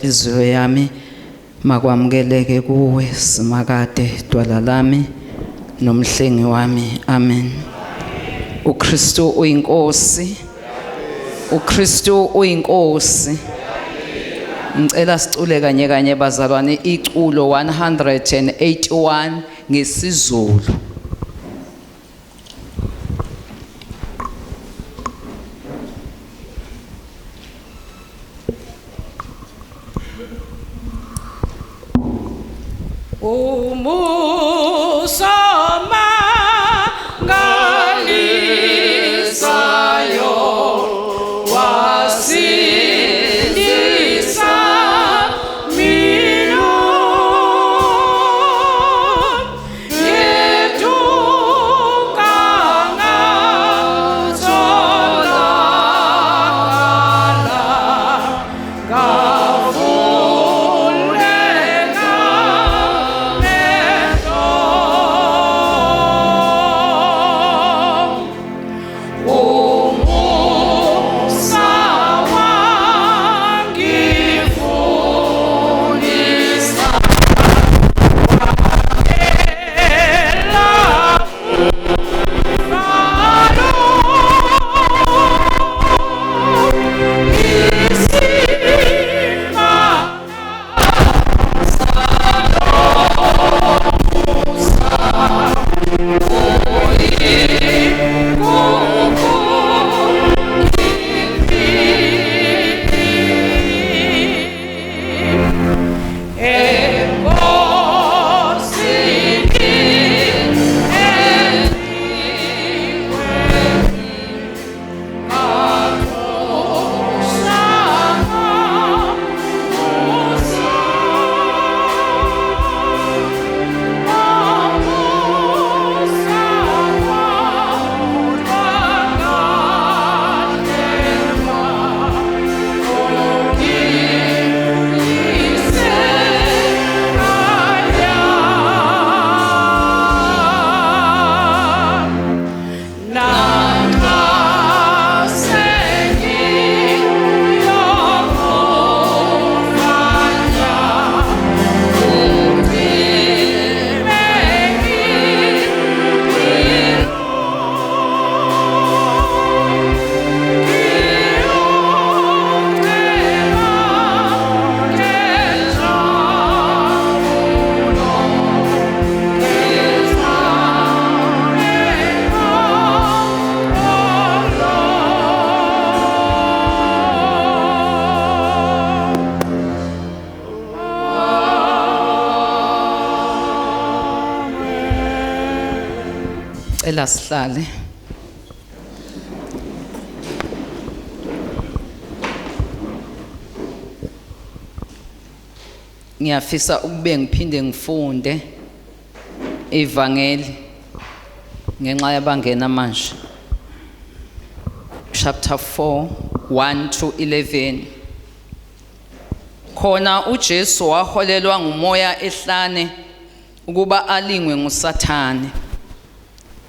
Inhliziyo yami makwamukeleke kuwe Simakade dwala lami nomhlengi wami. Amen. UKristu uyinkosi. UKristu uyinkosi. Ngicela sicule kanye kanye bazalwane iculo 181 ngesiZulu. Umusa mangalisayo wasindisa mina ngethuka ngatholakala ngavuleka amehlo. Umusa wangifundisa wamela uvalo Enkosini Cela sihlale. Ngiyafisa ukube ngiphinde ngifunde ivangeli ngenxa yabangena manje. Chapter 4 1 to 11. Khona uJesu waholelwa ngumoya ehlane ukuba alingwe nguSathane.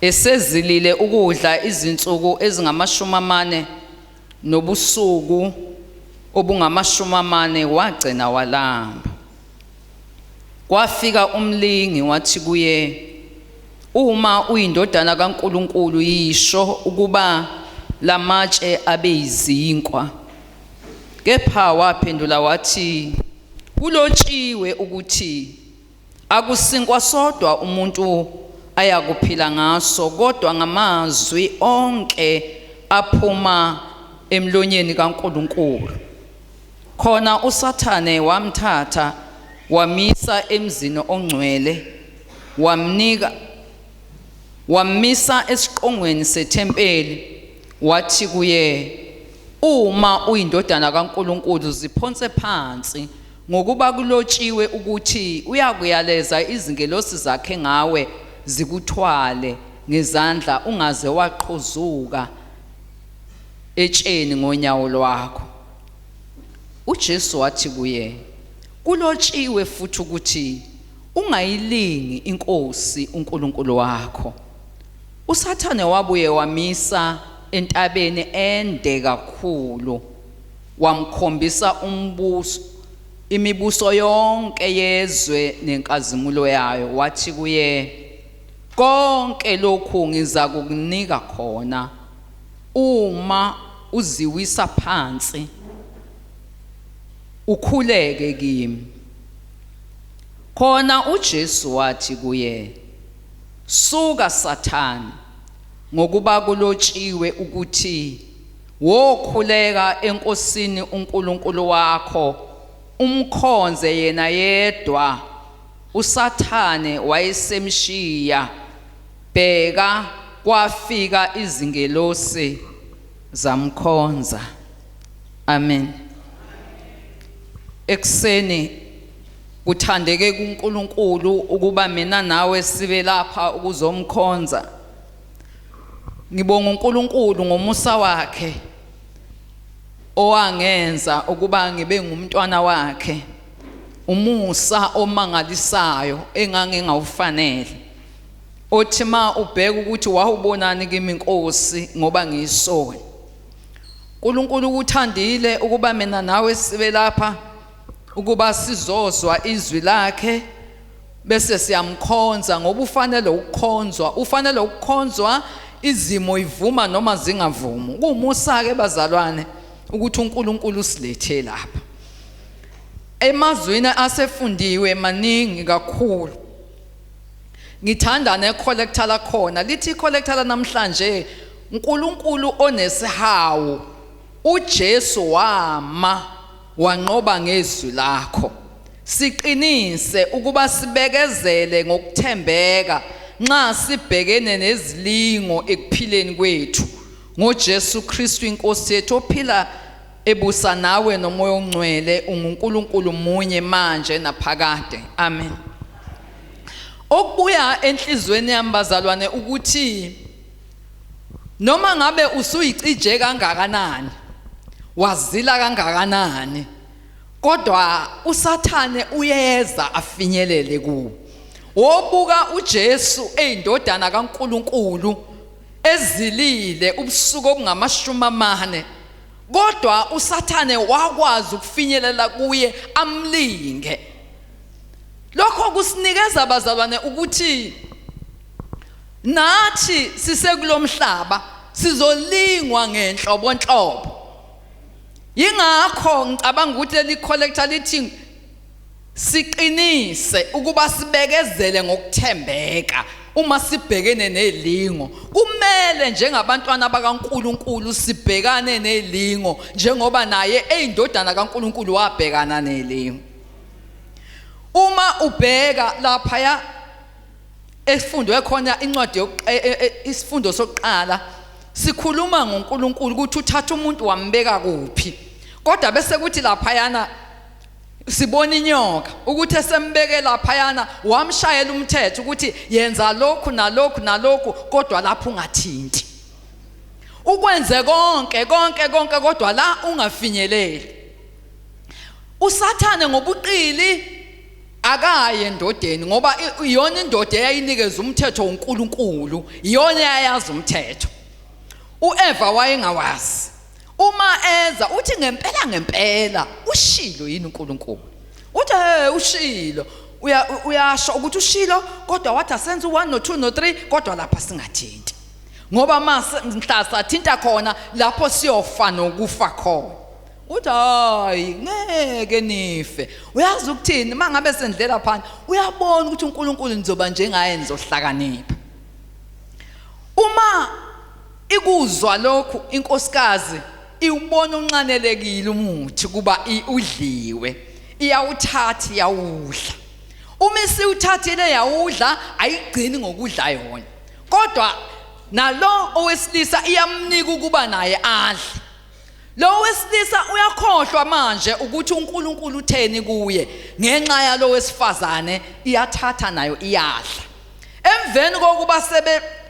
Esezilile ukudla izinsuku ezingamashumi amane nobusuku obungamashumi amane wagcina walamba. Kwafika umlingi wathi kuye, uma uyindodana kaNkuluNkulu yisho ukuba lamatshe abe yizinkwa. Kepha waphendula wathi, kulotshiwe ukuthi akusinkwa sodwa umuntu ayakuphila ngaso, kodwa ngamazwi onke aphuma emlonyeni kaNkuluNkulu. Khona uSathane wamthatha wamisa emzini ongcwele, wamnika wamisa esiqongweni sethempeli, wathi kuye, uma uyindodana kaNkuluNkulu ziphonse phansi, ngokuba kulotshiwe ukuthi uyakuyaleza izingelosi zakhe ngawe zikuthwale ngezandla ungaze waqhuzuka etsheni ngonyawo lwakho. uJesu wathi kuye, kulotshiwe futhi ukuthi ungayilingi inkosi uNkulunkulu wakho. uSathane wabuye wamisa entabeni ende kakhulu, wamkhombisa umbuso Imibuso yonke yezwe nenkazimulo yayo. Wathi kuye, konke lokhu ngiza kukunika khona uma uziwisa phansi ukhuleke kimi. Khona uJesu wathi kuye, suka Sathane, ngokuba kulotshiwe ukuthi, wokhuleka eNkosini uNkulunkulu wakho, umkhonze yena yedwa. USathane wayesemshiya, bheka kwafika izingelosi zamkhonza. Amen. Ekuseni kuthandeke kuNkulunkulu ukuba mina nawe sibe lapha ukuzomkhonza. Ngibonga uNkulunkulu ngomusa wakhe owangenza ukuba ngibe ngumntwana wakhe, umusa omangalisayo engangingawufanele, othi ma ubheka ukuthi wawubonani kimi Nkosi, ngoba ngiyisoni. uNkulunkulu ukuthandile ukuba mina nawe sibe lapha ukuba sizozwa izwi lakhe bese siyamkhonza, ngoba ufanele ukukhonzwa, ufanele ukukhonzwa izimo ivuma noma zingavumi. Kuwumusa ke bazalwane ukuthi uNkulunkulu usilethe lapha. Emazwini asefundiwe maningi kakhulu. Ngithanda necollector lakhona, lithi icollector namhlanje, uNkulunkulu onesihawu, uJesu wama wanqoba ngezwi lakho. Siqinise ukuba sibekezele ngokuthembeka nxa sibhekene nezilingo ekuphileni kwethu, ngoJesu Kristu inkosi yethu, ophila ebusa nawe noMoya oNgcwele, unguNkulunkulu munye manje naphakade. Amen. Okubuya enhlizweni yami bazalwane ukuthi noma ngabe usuyicije kangakanani, wazila kangakanani, kodwa uSathane uyeza afinyelele kuwo. Wobuka uJesu eyindodana kaNkuluNkulu ezilile ubusuku obungamashumi amane, kodwa uSathane wakwazi ukufinyelela kuye amlinge. Lokho kusinikeza bazalwane ukuthi nathi sisekulomhlaba sizolingwa ngenhlobonhlobo. Yingakho ngicabanga ukuthi leli collector lithi siqinise ukuba sibekezele ngokuthembeka uma sibhekene nelingo. Kumele njengabantwana bakaNkuluNkulu sibhekane nelingo njengoba naye eyindodana kaNkuluNkulu wabhekana nelingo. Uma ubheka laphaya esifundwe khona incwadi isifundo sokuqala, sikhuluma ngoNkulunkulu ukuthi uthatha umuntu wambeka kuphi, kodwa bese kuthi laphayana sibona inyoka ukuthi esembeke laphayana wamshayela umthetho ukuthi yenza lokhu nalokhu nalokhu, kodwa lapho ungathinti, ukwenze konke konke konke, kodwa la ungafinyeleli. USathane ngobuqili akaye endodeni, ngoba iyona indoda eyayinikeza umthetho uNkulunkulu, iyona eyayazi umthetho. uEva wayengawazi. Uma eza uthi ngempela ngempela ushilo yini uNkulunkulu? Uthi hey ushilo. Uyasho ukuthi ushilo, kodwa wathi asenze u1 no2 no3, kodwa lapha singathinti, ngoba mase mhla sathinta khona lapho siyofa nokufa khona. Uthi hayi ngeke nife. Uyazi ukuthini mangabe sendlela phansi, uyabona ukuthi uNkulunkulu nizoba njengaye, nizohlakanipha. Uma ikuzwa lokhu inkosikazi iwubona unxanelekile umuthi kuba udliwe, iyawuthatha iyawudla. Uma isiwuthathile yawudla, ayigcini ngokudla yona, kodwa nalo owesilisa iyamnika ukuba naye adle. Lo wesilisa uyakhohlwa manje ukuthi uNkulunkulu utheni kuye, ngenxa yalo wesifazane iyathatha nayo iyadla. Emveni kokuba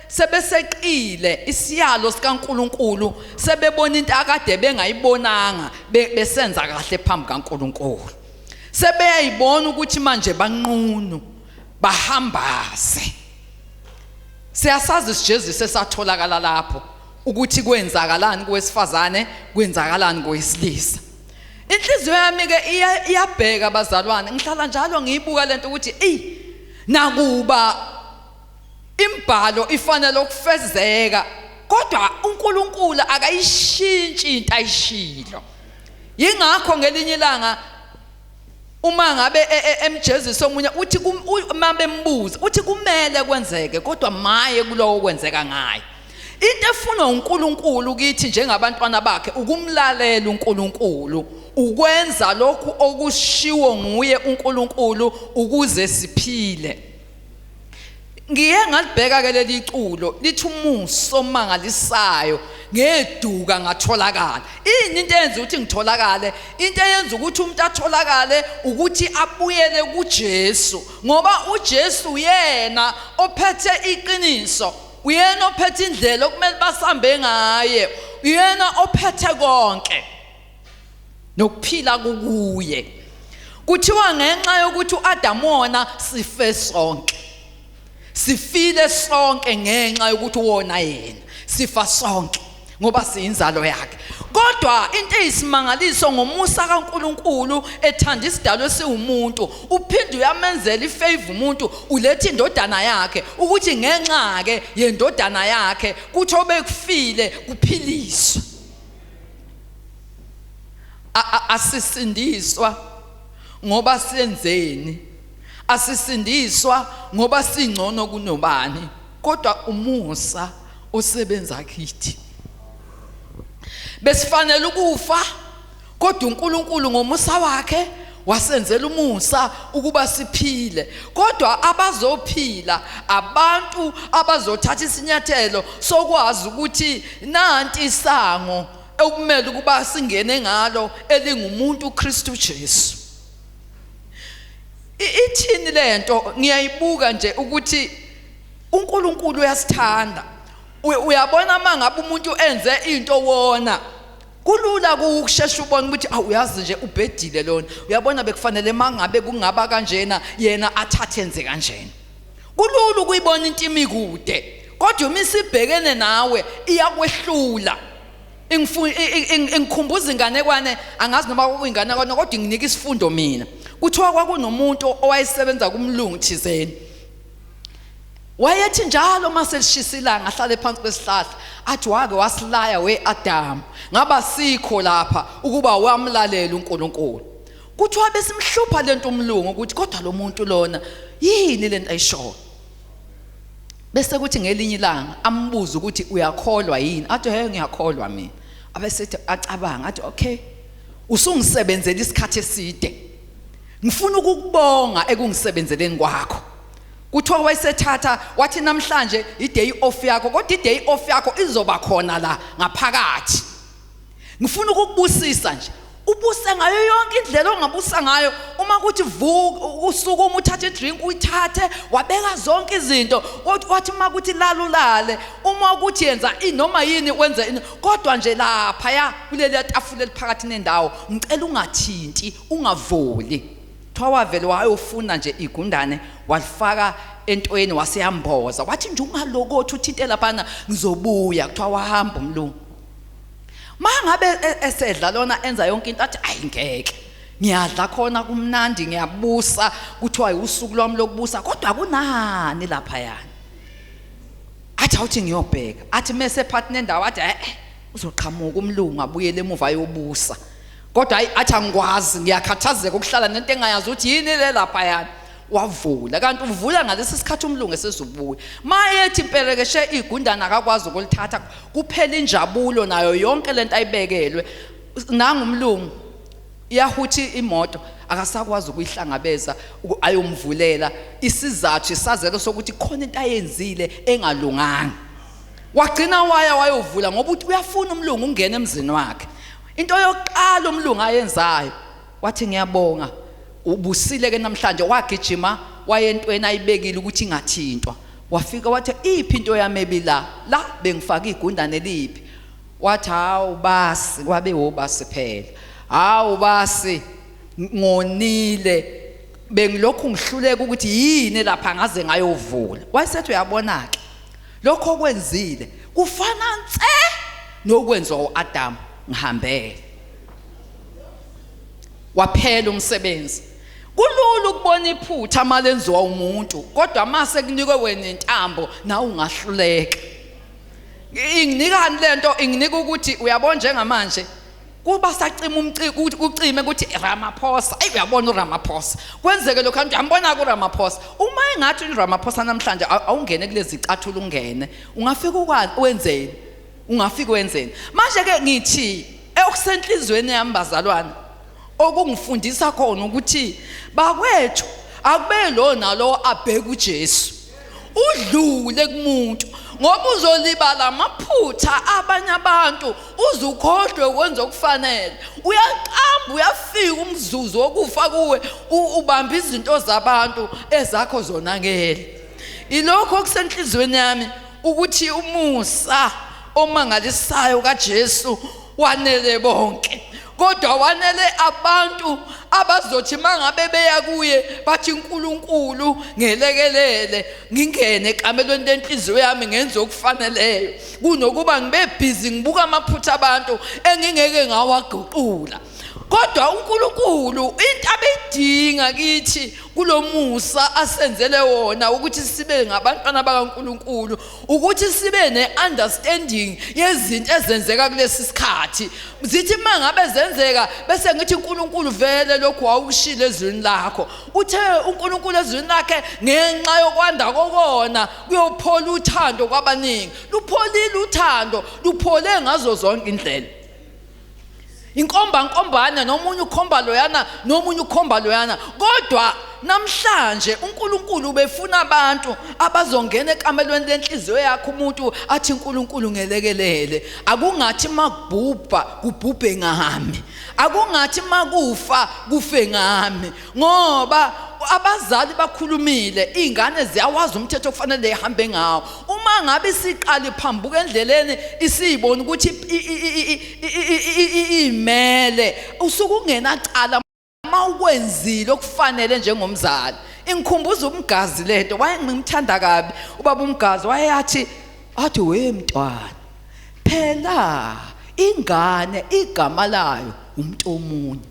sebeseqile isiyalo sikaNkulunkulu, sebebona into akade bengayibonanga, besenza kahle phambi kaNkulunkulu, sebeyayibona ukuthi manje banqunu bahambase. Siyasazi isijeziso esatholakala lapho ukuthi kwenzakalani kowesifazane, kwenzakalani kowesilisa. Inhliziyo yami ke iyabheka bazalwane, ngihlala njalo ngiyibuka lento ukuthi ey nakuba imbhalo ifanele ukufezeka kodwa uNkulunkulu akayishintshi into ayishilo. Yingakho ngelinye ilanga uma ngabe emjezisa omunye uthi uma bembuza uthi kumele kwenzeke kodwa maye kulowo kwenzeka ngaye. Into efunwa uNkulunkulu kithi njengabantwana bakhe ukumlalela uNkulunkulu, ukwenza lokhu okushiwo nguye uNkulunkulu ukuze siphile. Ngiye ngalibheka ke leli culo lithi umusa omangalisayo ngeduka ngatholakala. Ini into eyenza ukuthi ngitholakale? Into eyenza ukuthi umuntu atholakale ukuthi abuyele kuJesu, ngoba uJesu uyena ophethe iqiniso, uyena ophethe indlela okumele basambe ngaye, uyena ophethe konke nokuphila kukuye. Kuthiwa ngenxa yokuthi uAdamu wona sife sonke, sifile sonke ngenxa yokuthi wona yena, sifa sonke ngoba siyinzalo yakhe. Kodwa into eyisimangaliso ngomusa kaNkuluNkulu ethanda isidalwa esiwumuntu, uphinde uyamenzela ifavor umuntu, uletha indodana yakhe ukuthi ngenxa ke yendodana yakhe kuthi obekufile kuphiliswe. Asisindiswa ngoba senzeni, asisindiswa ngoba singcono kunobani, kodwa umusa osebenza kithi. Besifanele ukufa, kodwa uNkulunkulu ngomusa wakhe wasenzela umusa ukuba siphile. Kodwa abazophila abantu abazothatha isinyathelo sokwazi ukuthi nanti isango okumele ukuba singene ngalo elingumuntu uKristu Jesu. Ithini lento? Ngiyayibuka nje ukuthi uNkulunkulu uyasithanda. Uyabona mangabe umuntu enze into wona, kulula ukushesha ubone ukuthi awu uyazi nje ubhedile lona, uyabona bekufanele mangabe kungaba kanjena yena athathe enze kanjena. Kulula ukuyibona into imi kude, kodwa uma isibhekene nawe iyakwehlula. Ingikhumbuza inganekwane, angazi noma kwakuyinganekwane kodwa inginika isifundo mina. Kuthiwa kwakunomuntu owayesebenza kumlungu thizeni, wayethi njalo uma selishisa ilanga ahlale phansi kwesihlahla athi wake wasilaya we Adam, ngaba sikho lapha ukuba wamlalela uNkulunkulu. Kuthiwa besimhlupha lento umlungu ukuthi kodwa lo muntu lona yini lento ayishoyo. Bese kuthi ngelinye ilanga ambuze ukuthi uyakholwa yini, athi he ngiyakholwa mina. Abesethi acabanga athi okay, usungisebenzela isikhathi eside, ngifuna ukukubonga ekungisebenzeleni kwakho. Kuthiwa wayesethatha wathi namhlanje i-day off yakho, kodwa i-day off yakho izoba khona la ngaphakathi. Ngifuna ukukubusisa nje, ubuse ngayo yonke indlela ongabusa ngayo. Uma kuthi vuka usukuma uthathe idrink uyithathe, wabeka zonke izinto, wathi uma kuthi lala ulale, uma kuthi yenza noma yini wenze ini, kodwa nje laphaya kuleli tafula eliphakathi nendawo ngicela ungathinti, ungavuli. Kuthiwa wavele wayofuna nje igundane walifaka entweni waseyamboza, wathi nje ungalokothi uthinte laphana ngizobuya. Kuthiwa wahamba umlungu. Mangabe esedla lona enza yonke into athi ayi ngeke ngiyadla khona kumnandi ngiyabusa, kuthiwa usuku lwami lokubusa, kodwa kunani lapha yani. Athi awuthi ngiyobheka, athi mese phakathi nendawo athi uzoqhamuka umlungu abuyele emuva ayobusa, kodwa hayi athi angikwazi, ngiyakhathazeka ukuhlala nento engayazi ukuthi yini le lapha yani. Wavula, kanti uvula ngalesi sikhathi umlungu esezobuya. Mayethi imperekeshe igundana akakwazi ukulithatha, kuphela injabulo nayo yonke lento ayibekelwe. Nangu umlungu iyahuthi imoto, akasakwazi ukuyihlangabeza ayomvulela. Isizathu isazelo sokuthi khona into ayenzile engalunganga. Wagcina waya wayovula ngoba uthi uyafuna umlungu ungene emzini wakhe. Into yokuqala umlungu ayenzayo wathi ngiyabonga ubusile ke namhlanje. Wagijima wayentweni ayibekile ukuthi ingathintwa, wafika wathi iphi into yami ebila la bengifaka igundane liphi? Wathi hawu basi, kwabe wobasi phela, hawu basi ngonile, bengilokhu ngihluleka ukuthi yini lapha ngaze ngayovula. Wayesethi uyabona ke lokho okwenzile kufana nse nokwenziwa uAdam, ngihambele. Waphela umsebenzi. Kulula ukubona iphutha malenziwa umuntu, kodwa mase kunikwe wena intambo nawe ungahluleka. Inginikani lento? Inginika ukuthi uyabona njengamanje kuba sacima umciko, ucime ukuthi Ramaphosa, ayi uyabona uRamaphosa, kwenzeke lokho, uyambona kuRamaphosa. Uma engathi uRamaphosa namhlanje awungene kulezi cathulo, ungene, ungafika ukwazi wenzeni, ungafika wenzeni. Manje ke ngithi okusenhlizweni yami bazalwane, okungifundisa khona ukuthi bakwethu akube lo nalo abheke uJesu, udlule kumuntu, ngoba uzolibala amaphutha abanye abantu, uzukhohlwe ukwenza okufanele. Uyaqamba, uyafika umzuzu wokufa kuwe, ubamba izinto zabantu, ezakho zonakele. Ilokho okusenhlizweni yami, ukuthi umusa omangalisayo kaJesu wanele bonke, kodwa wanele abantu abazothi mangabe beya kuye bathi uNkulunkulu ngelekelele ngingene ekamelweni lenhliziyo yami ngenze okufaneleyo, kunokuba ngibe busy ngibuka amaphutha abantu engingeke ngawaguqula. Kodwa uNkulunkulu into abeyidinga kithi kulomusa asenzele wona ukuthi sibe ngabantwana bakaNkulunkulu, ukuthi sibe ne-understanding yezinto ezenzeka kulesi sikhathi. Zithi uma ngabe zenzeka bese ngithi uNkulunkulu vele lokhu wawukushilo ezwini lakho. Uthe uNkulunkulu ezwini lakhe ngenxa yokwanda kokona kuyophola uthando kwabaningi. Lupholile uthando, luphole ngazo zonke indlela. Inkomba nkombane, nomunye ukhomba loyana, nomunye ukhomba loyana, kodwa namhlanje uNkulunkulu ubefuna abantu abazongena ekamelweni lenhliziyo yakhe, umuntu athi uNkulunkulu ngelekelele, akungathi makubhubha kubhubhe ngami, akungathi makufa kufe ngami. Ngoba abazali bakhulumile, izingane ziyawazi umthetho okufanele ihambe ngawo. Uma ngabe isiqala iphambuka endleleni, isiyibona ukuthi imele, usuke ungenacala mawukwenzile okufanele njengomzali. Ingikhumbuza umgazi lento, wayengimthanda kabi ubaba umgazi, wayeyathi athi we mntwana, phela ingane igama layo umuntu omunye,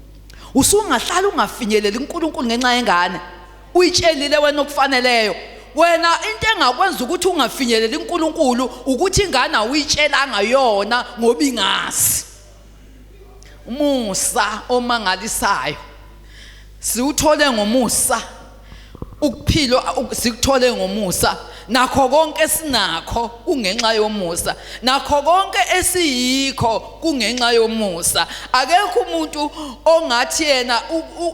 usungahlala ungafinyeleli uNkulunkulu ngenxa yengane. Uyitshelile wena okufaneleyo. Wena into engakwenza ukuthi ungafinyeleli uNkulunkulu ukuthi ingane awuyitshelanga yona ngoba ingazi. Umusa omangalisayo siwuthole ngomusa, ukuphila sikuthole ngomusa, nakho konke esinakho kungenxa yomusa, nakho konke esiyikho kungenxa yomusa. Akekho umuntu ongathi yena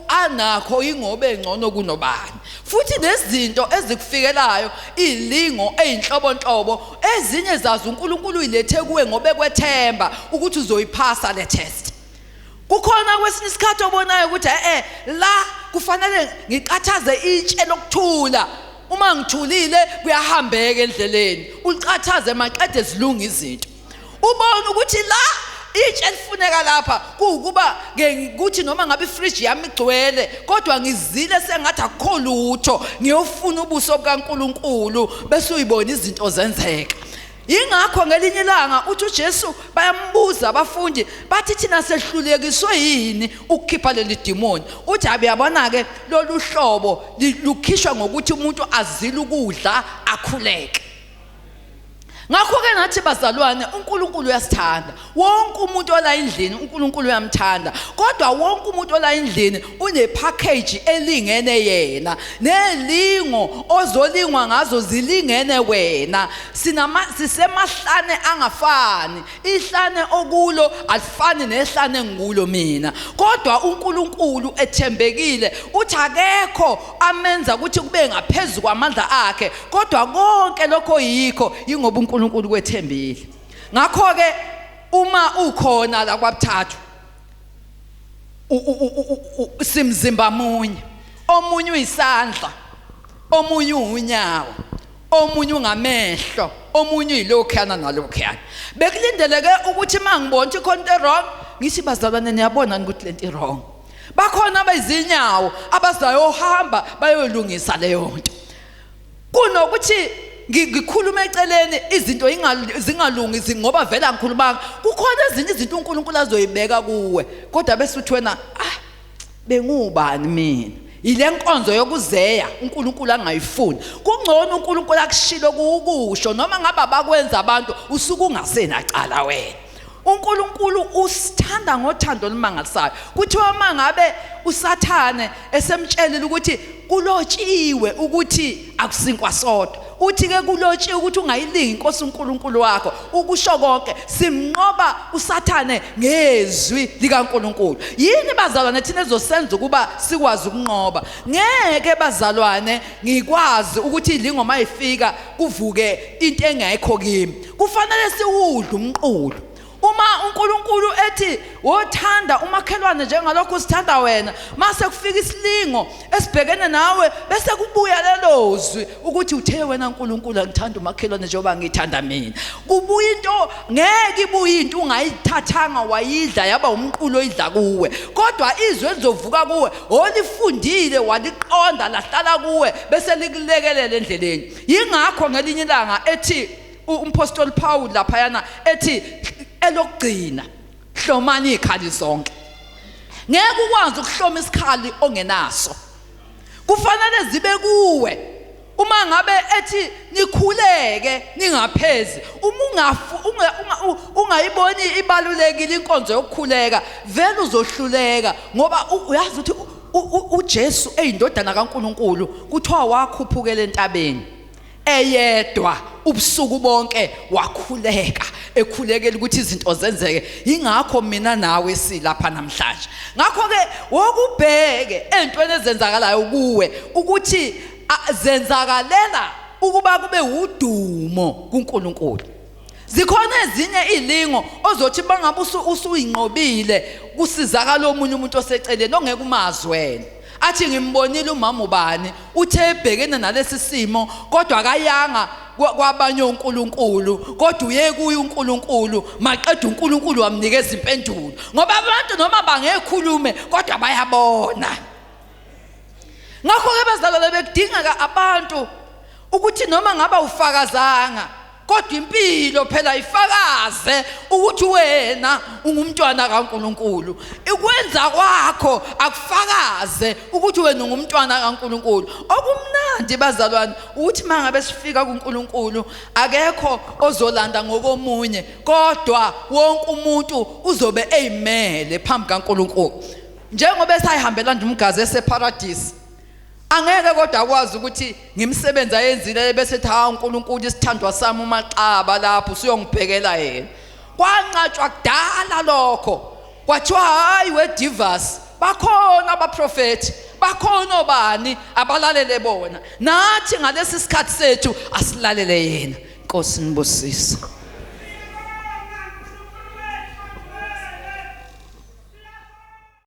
anakho ingobe engcono kunobani. Futhi nezinto ezikufikelayo, ilingo eyinhlobonhlobo, ezinye zazo uNkulunkulu uyilethe kuwe ngoba ekwethemba ukuthi uzoyiphasa le test. Kukhona kwesinye isikhathi obonayo ukuthi la kufanele ngiqathaze itshe lokuthula, uma ngithulile kuyahambeka endleleni. Uliqathaze maqede zilunga izinto, ubone ukuthi la itshe elifuneka lapha kuwukuba kuthi noma ngabe ifriji yami igcwele kodwa ngizile sengathi akukho lutho, ngiyofuna ubuso bukaNkulunkulu, bese uyibona izinto zenzeka. Yingakho ngelinye ilanga uthi uJesu bayambuza abafundi, bathi thina sehlulekiswe yini ukukhipha leli demoni? Uthi abuyabona ke lolu hlobo lukhishwa ngokuthi umuntu azile ukudla akhuleke. Ngakho ke nathi bazalwane, uNkulunkulu uyasithanda. Wonke umuntu ola endlini uNkulunkulu uyamthanda, kodwa wonke umuntu ola endlini une package elingene yena, nelingo ozolingwa ngazo zilingene wena. Sinama sisemahlane angafani, ihlane okulo alifani nehlane engikulo mina, kodwa uNkulunkulu ethembekile, uthi akekho amenza ukuthi kube ngaphezulu kwamandla akhe, kodwa konke lokho yikho yingoba uNkulunkulu kwethembile. Ngakho ke uma ukhona la kwabuthathu simzimba munye, omunye uyisandla, omunye unyawo, omunye ungamehlo, omunye uyilokhuyana nalokhuyana. Bekulindeleke ukuthi mangibona ukuthi khona into wrong, ngithi bazalwane niyabona ukuthi lento wrong. Bakhona abayizinyawo abazayohamba bayolungisa leyo nto, kunokuthi ngikhulume eceleni izinto zingalungi ngoba vele angikhulumanga. Kukhona ezinye izinto uNkulunkulu azoyibeka kuwe, kodwa bese uthi wena ah Bengubani mina? Ile nkonzo yokuzeya uNkulunkulu angayifuni. Kungcono uNkulunkulu akushilo kukusho noma ngabe abakwenza abantu usuke ungasenacala wena. uNkulunkulu usithanda ngothando olumangalisayo. Kuthiwa mangabe uSathane esemtshelile ukuthi kulotshiwe ukuthi akusinkwa sodwa, uthi ke kulotshiwe ukuthi ungayilingi inkosi uNkulunkulu wakho. Ukusho konke simnqoba uSathane ngezwi likaNkulunkulu. Yini bazalwane thina ezosenza ukuba sikwazi ukunqoba? Ngeke bazalwane ngikwazi ukuthi ilingo mayifika kuvuke into engekho kimi. Kufanele siwudle umqulu. Uma uNkulunkulu ethi wothanda umakhelwane njengalokhu usithanda wena, mase kufika isilingo esibhekene nawe bese kubuya lelo zwi ukuthi uthe wena uNkulunkulu angithanda umakhelwane njengoba ngithanda mina. Kubuya into, ngeke ibuye into ungayithathanga wayidla yaba umqulu oyidla kuwe, kodwa izwi elizovuka kuwe olifundile waliqonda lahlala kuwe bese likulekelela endleleni. Yingakho ngelinye ilanga ethi umpostoli Paul laphayana ethi elokugcina hlomani izikhali zonke. Ngeke ukwazi ukuhloma isikhali ongenaso, kufanele zibe kuwe. Uma ngabe ethi nikhuleke ningaphezi, uma ungayiboni ibalulekile inkonzo yokukhuleka, vele uzohluleka, ngoba uyazi ukuthi uJesu eyindodana kaNkuluNkulu kuthiwa wakhuphukela entabeni eyedwa ubusuku bonke, wakhuleka ekhulekela ukuthi izinto zenzeke. Ingakho mina nawe silapha namhlanje. Ngakho ke wokubheke entweni ezenzakalayo kuwe ukuthi zenzakalela ukuba kube udumo kuNkulunkulu. Zikhona ezinye izilingo ozothi bangabe usuyinqobile kusizakala omunye umuntu oseceleni ongeke umazi wena, athi ngimbonile umama ubani uthe ebhekene nalesi simo kodwa akayanga kwabanye oNkulunkulu, kodwa uye kuye uNkulunkulu, maqeda uNkulunkulu wamnikeza impendulo. Ngoba abantu noma bangekhulume kodwa bayabona. Ngakho-ke bazalwane bekudingeka abantu ukuthi noma ngaba ufakazanga, kodwa impilo phela ifakaze ukuthi wena ungumntwana kaNkuluNkulu. Ikwenza kwakho akufakaze ukuthi wena ungumntwana kaNkuluNkulu. Okumnandi bazalwane ukuthi mangabe sifika kuNkulunkulu akekho ozolanda ngokomunye, kodwa wonke umuntu uzobe eyimele phambi kaNkuluNkulu. Njengoba esayihambela nje umgazi eseparadisi, angeke kodwa akwazi ukuthi ngimsebenzi ayenzile bese ethi ha uNkulunkulu isithandwa sami uMaxaba lapho usuyongibhekela yena. Kwanqatshwa kudala lokho, kwathiwa hayi wedivas, bakhona abaprofethi, bakhona obani abalalele bona. Nathi ngalesi sikhathi sethu asilalele yena. Nkosi nibusise.